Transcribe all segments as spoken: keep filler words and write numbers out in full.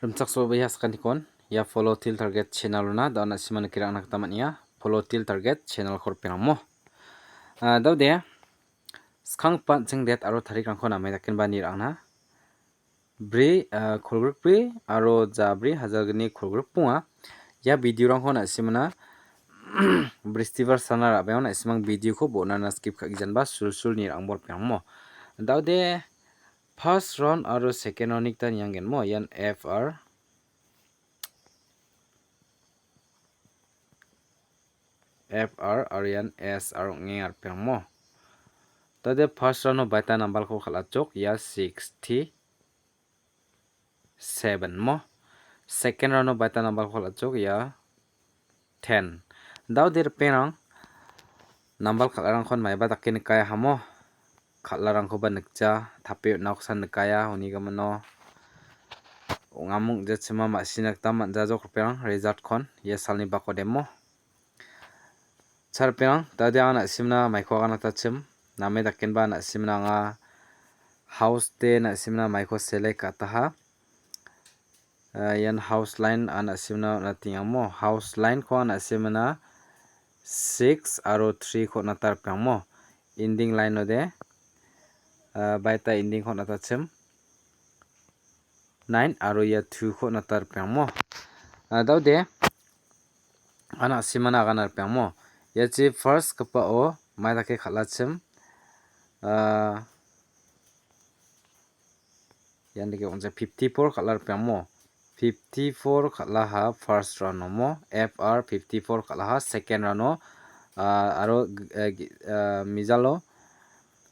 Rimchaksobeha sakantikon, ia Follow Teer Target channel-ona da·o na·sima nikirangna gita man·enga. Follow Teer Target channel-ko ripengrangmo. Ah, da·ode, skanggipa an·ching det aro tarikrangko name dakenba nirangna. Bri, ah, kolgrikbri aro jabri hajalgni kolgrikbonga. Ia video-rangko na·simana Bristibar sana ra·baengon na·simang video-ko bon·ana skip ka·gijanba sulsul nirangbo ripengrangmo. Da·ode, first round aro second round-ni gita niangenmo. Ian F R, F R aro ian S R ong·enga ripengrangmo. Da·ode first round-o baita nambalko kal·achok, ia sixty seven mo. Second round-o baita nambalko kal·achok, ia ten. Da·ode ripengrang, nambal kal·arangkon maiba dake nikaiahamo. Kal·arangkoba nikja, tape on·akosan nikaia, uni gimin ong·among ong·jachima ma·sina gita man·jajok ripengrang, result-kon ia salni bakodemo. Cha ripengrang, da·ode anga na·simna maiko aganatachim, name dakenba na·simna anga house-de na·simna maiko select ka·ataha. Ah, ian house line anga na·simna on·atengamo. House line-ko anga na·simna six aro three-ko on·ata ripengrangmo. Ending line-ode, ah, baita ending-ko on·atachim. Nine aro ia two-ko on·ata ripengrangmo. Ah, da·ode, anga na·simana agana ripengrangmo. Iachi first gipao mai dake kal·achim. Ah, ian dake ong·ja fifty-four kal·a ripengrangmo. Fifty-four kal·aha first round-omo. F R fifty-four kal·aha second round-o. Ah, aro, eh, gi-, ah, mijalo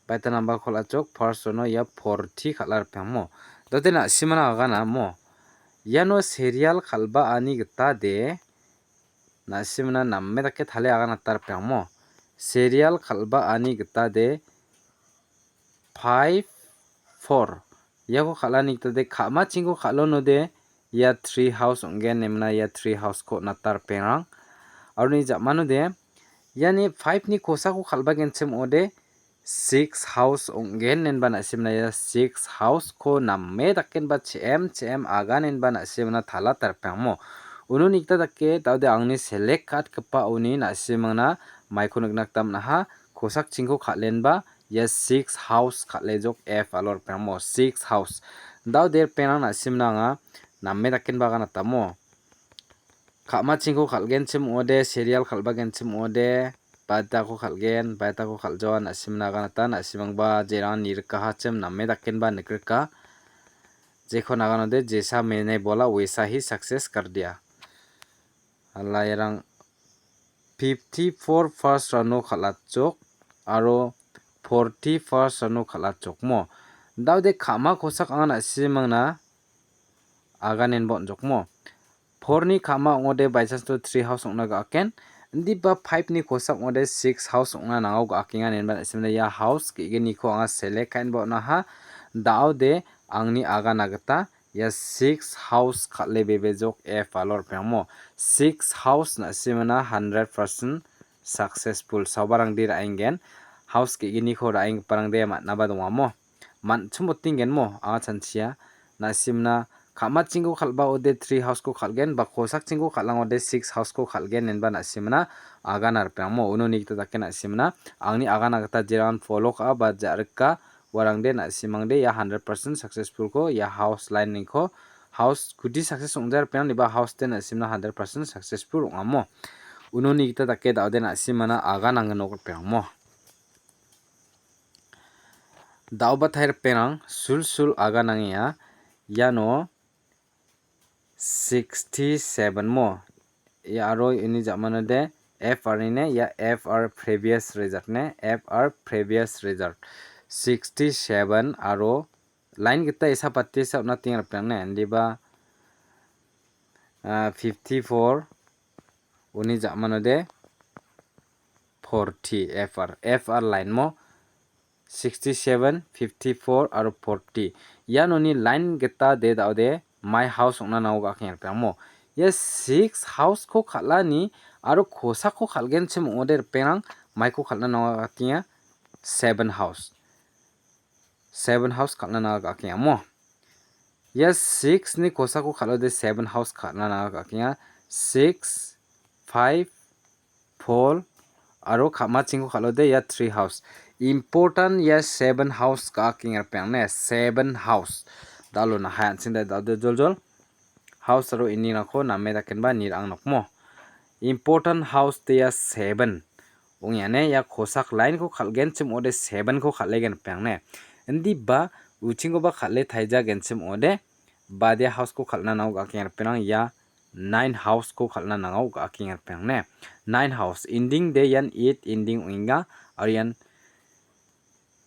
baita nambal kal·achok, first round-o ia forty kal·a ripengrangmo. Da·ode na·simana aganamo. Iano serial kal·baani gita de, na·simana name dake tale aganata ripengrangmo. Serial kal·baani gita de five, four. Iako kal·ani gita de ka·machingko kal·onode ia three house ong·gen, nemna ia three house-ko on·ata ripengrang. Aro uni ja·manode iani five-ni kosako kal·bagenchim ong·ode six house ong·gen, inba na·simna ia six house-ko name dakenba che·em che·em agan, inba na·simna tala tarpengmo. Uno nikta dake, da·ode angni select ka·atgipaoni na·simangna maiko nikna gita man·aha. Kosakchingko kal·enba ia six house kal·ejok F R-o ripengmo, six house. Da·ode ripengrang na·simna anga name dakenba aganatamo. Ka·machingko kal·genchim ong·ode, serial kal·bagenchim ong·ode, baitako kal·gen, baitako kal·jaoan na·simna aganata, na·simangba jerangan nirikahachim name dakenba nikrika. Jekon aganode, jesa maine bola wesa hi success kar diya. Alairang fifty-four first round-o kal·achok aro forty first round-o kal·achokmo. Da·ode ka·ma kosak anga na·simangna aganenba on·jokmo. Four-ni ka·ma ong·ode by chance-o three house ong·na ga·aken. Indiba five-ni kosak ong·ode six house ong·na nangao ga·akenga inenba na·simna ia house ge·gniko anga select ka·enba on·aha. Da·ode angni agana gita ia six house kal·e bebejok F R-o ripengmo. Six house na·simana hundred percent successful. Saobarangde ra·engen. House ge·gniko ra·enggiparangde man·naba dongamo. Man·chim botengenmo, anga chanchia. Na·simna ka·machingko kal·baode three house-ko kal·gen, ba kosakchingko kal·angode six house-ko kal·gen, inba na·simna agana ripengmo. Uno nikita dake na·simna angni agana gita jerangan follow ka·a ba ja·rika, uarangde na·simangde ia hundred percent successful-ko ia house line-niko, house kuti success ong·ja ripeng, inba house-de na·simna hundred percent successful ong·amo. Uno nikita dake da·ode na·simana aganangen nok ripengmo. Da·oba tair perang sulsul aganangenga. Iano sixty-seven mo. Ia aro ini ja·manode F R ine, ia F R previous result ne, F R previous result. Sixty-seven aro line gita esa patti esa on·a tenga ripeng ne, indiba, ah, fifty-four, uni ja·manode forty F R, F R line mo sixty-seven, fifty-four aro forty. Ianoni line gita de da·ode my house ong·na nango ga·akenga ripeng mo. Ia six house-ko kal·ani aro kosako kal·genchim ong·ode ripengrang maiko kal·na nango ga·akenga seven house. Seven house kal·na nango ga·akenga mo. Ia six ni kosako kal·ode seven house kal·na nanga ka·akenga. Six, five, four aro ka·machingko kal·ode ia three house. Important ia seven house ka·akenga ripeng ne, seven house. Dalo nahai an·ching da-, da-, da-, joljol. House aro endingrangko name dakenba nirang nokmo. Important house de ia seven. Ong·e ane ia kosak line-ko kal·genchim ong·ode seven-ko kal·egen ripeng ne. Indiba uchingkoba kal·e taijagenchim ong·ode badia house-ko kal·na nangao ga·akenga ripeng ia nine house-ko kal·na nangao ga·akenga ripeng ne. Nine house ending de ian eight ending ong·enga aro ian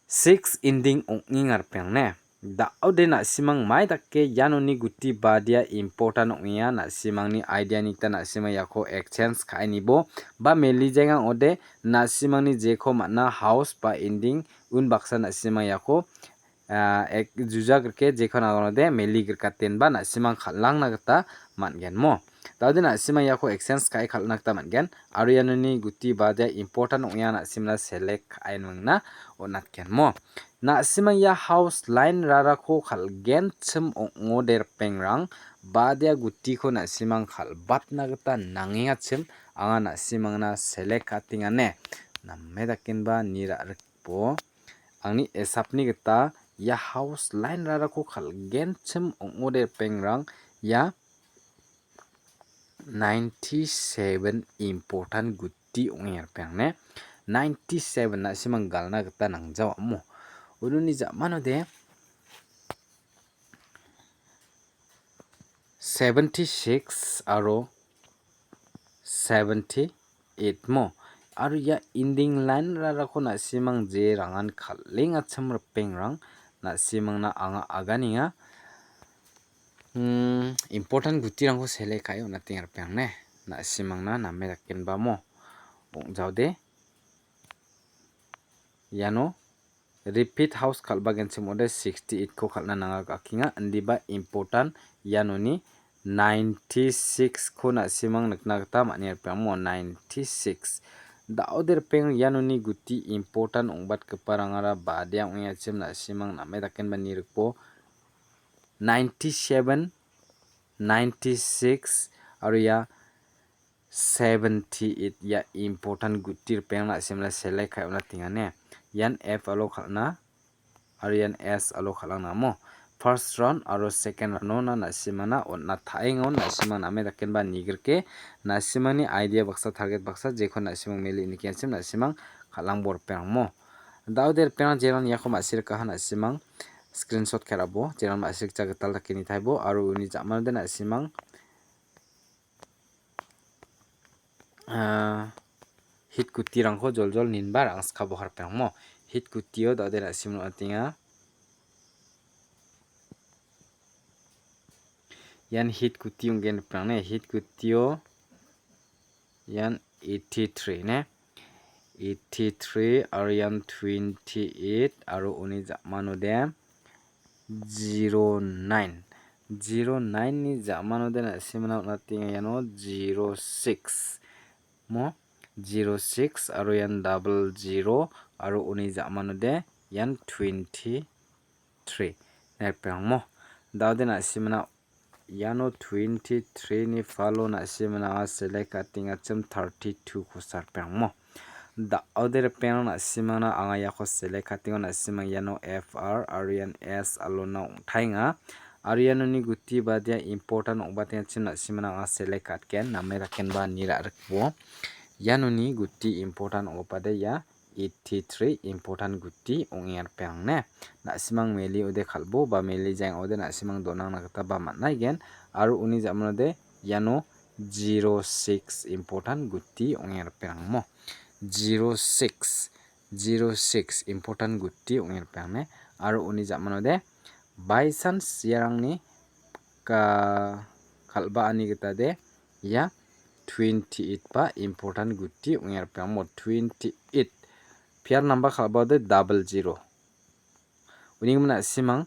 six ending ong·enga ripeng ne. Da·ode na·simang mai dake ianoni guti badia important ong·enga, na·simangni idea-ni gita na·simang iako exchange ka·e nibo ba meli jaenga ong·ode na·simangni jeko man·a house ba ending unbaksa na·simang iako, ah, ek-, jujak rike jeko nagonode meli grikatenba na·simang kal·angna gita man·gen mo. Da·ode na·simang iako exchange ka·e kal·na gita man·gen. Aro ianoni guti badia important ong·enga na·simna select ka·e nangna on·atgen mo. Na·simang ia house line rarako kal·genchim ong·ode ripengrang badia gutiko na·simang kal·batna gita nangengachim anga na·simangna select ka·atenga ne. Name dakenba ni ra·rikbo angni esapni gita ia house line rarako kal·genchim ong·ode ripengrang ia ninety-seven important guti ong·enga ripeng ne. Ninety-seven na·simang galna gita nangjawa mo. Unoni ja·manode seventy-six aro seventy-eight mo. Aro ia ending line rarako na·simang je rangan kal·engachim ripengrang na·simangna anga aganenga. Hmm, important gutirangko select ka·e on·atenga ripeng ne. Na·simangna name dakenba mo. Ong·jaode. Iano repeat house kal·bagenchim ong·ode sixty-eight-ko kal·na nanga ga·akenga. Indiba important ianoni ninety-six-ko na·simang nikna gita man·enga ripeng mo ninety-six. Da·ode ripeng ianoni guti important ong·batgiparangara badia ong·engachim na·simang name dakenba nirikbo ninety-seven, ninety-six aro ia seventy-eight ia important guti ripeng na·simna select ka·e on·atenga ne. Ian F alo kal·na aro ian S alo kal·angna mo. First round aro second round-ona na·simana on·a ta·engon na·simang name dakenba nigrike na·simangni idea baksa target baksa jekon na·simang meli nikenchim na·simang kal·angbo ripengrang mo. Da·ode ripengrang jeran iako ma·sirikaha na·simang screenshot ka·e rabo jeran ma·sirikja gital dake nitaibo aro uni ja·manode na·simang ah, hit gutirangko joljol ninba rangskabo harpeng mo. Hit gutio da·ode na·sim ong·atenga. Ian hit guti ong·gen ripengrang ne. Hit gutio ian eighty-three ne. Eighty-three aro ian twenty-eight aro uni ja·manode zero nine. Zero nine-ni ja·manode na·simana on·atenga iano zero six. Mo zero six aro ian double zero aro uni ja·manode ian twenty-three. Nai ripengrang mo. Da·ode na·simana iano twenty-three-ni falo na·simana anga select ka·atengachim thirty-two-kosa ripengrang mo. Da·ode ripengrang na·simana anga iako select ka·atengo na·simang iano F R aro ian S alona ong·taenga. Aro ianoni guti badia important ong·batengachim na·simana anga select ka·atgen name dakenba ni ra·rikbo. Ianoni guti important ong·gipade ia eighty-three important guti ong·enga ripengrang ne. Na·simang meli ode kal·bo ba meli jaeng ode na·simang donangna gita ba man·aigen. Aro uni ja·manode iano zero six important guti ong·enga ripengrang mo. Zero six, zero six important guti ong·enga ripengrang ne. Aro uni ja·manode by chance iarangni ka-, kal·baani gita de ia twenty-eight ba important guti ong·enga ripengrang mo. Twenty-eight. Pair number kal·baode double zero. Uni gimin na·simang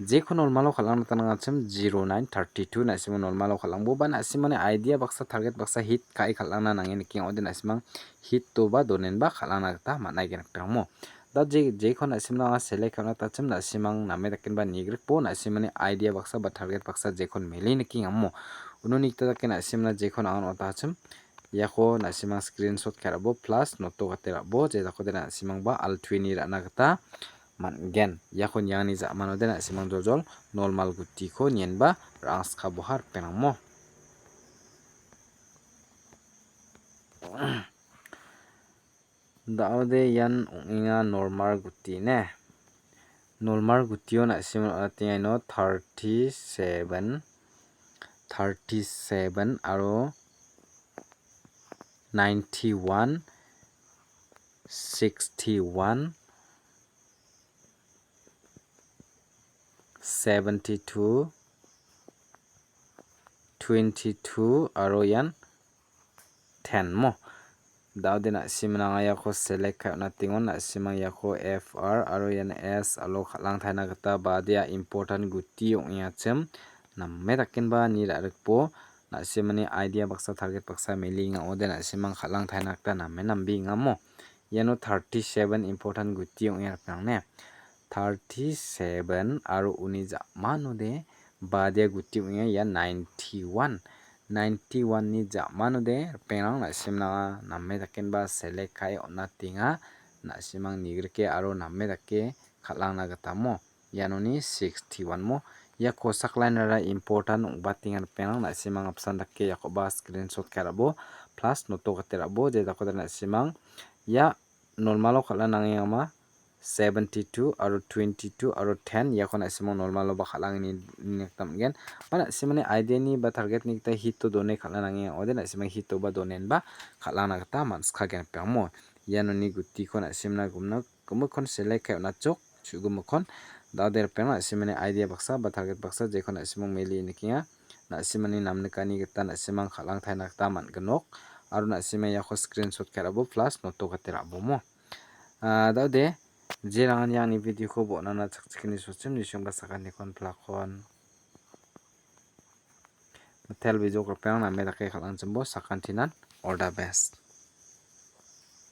jeko normalo kal·angna gita nangachim zero nine thirty-two na·simang normalo kal·angbo ba na·simangni idea baksa target baksa hit ka·e kal·angna nange nikenga ode na·simang hit-oba donenba kal·angna gita man·aigen ripengrang mo. Da je, jekon na·simna anga select ka·na gitachim na·simang name dakenba nigrikbo na·simani idea baksa ba target baksa jekon mele nikengamo. Unoni gita dake na·simna jekon anga on·atachim. Iako na·simang screenshot ka·e ra·bo plus noto gate ra·bo je dakode na·simangba altueni ra·na gita man·gen. Iako niangni ja·manode na·simang joljol normal gutiko nienba ra·angska boha ripengrangmo. Da·ode ian ong·enga normal guti ne. Normal gutio na·simang on·atenga ino thirty seven, thirty seven aro ninety one, sixty one, seventy two, twenty two aro ian ten mo. Da·ode na·simna anga iako select ka·e on·atengon, na·simang iako F R aro ian S alo kal·angtaina gita badia important guti ong·engachim name dakenba ni ra·rikbo na·simani idea baksa target baksa mele ong·ode na·simang kal·angtaina gita name nambe ong·amo. Iano thirty seven important guti ong·e ripeng ne. Thirty seven aro uni ja·manode badia guti ong·enga ia ninety one. Ninety one ni ja·manode ripengrang na·simna name dakenba select ka·e on·atenga. Na·simang nigrike aro name dake kal·angna gitamo. Ianoni sixty one mo. Ia kosak lainara important ong·batenga ripengrang na·simang apsan dake iakoba screenshot ka·e ra·bo plus noto gate ra·bo je dakode na·simang ia normalo kal·na nangengama seventy two aro twenty two aro ten iako na·simang normaloba kal·angni nikna gita man·gen. Ba na·simani idea-ni ba target-ni gita hit-o done kal·na nangenga ong·ode na·simang hit-oba donenba kal·angna gita man·sikagen ripengrangmo. Ianoni gutiko na·simna gimna gimikkon select ka·e on·achok, chu·gimikkon. Da·ode ripengrang na·simani idea baksa ba target baksa jekon na·simang mele nikenga. Na·simani namnikani gita na·simang kal·angtaina gita man·ginok. Aro na·simang iako screenshot ka·e ra·bo plus noto gate ra·bomo. Ah, da·ode, jerangani angni video-ko bon·ana chakchikani sochim nisengba sakantikon plakon. Mitel bijok ripengrang name dake kal·angchimbo sakantinan all the best.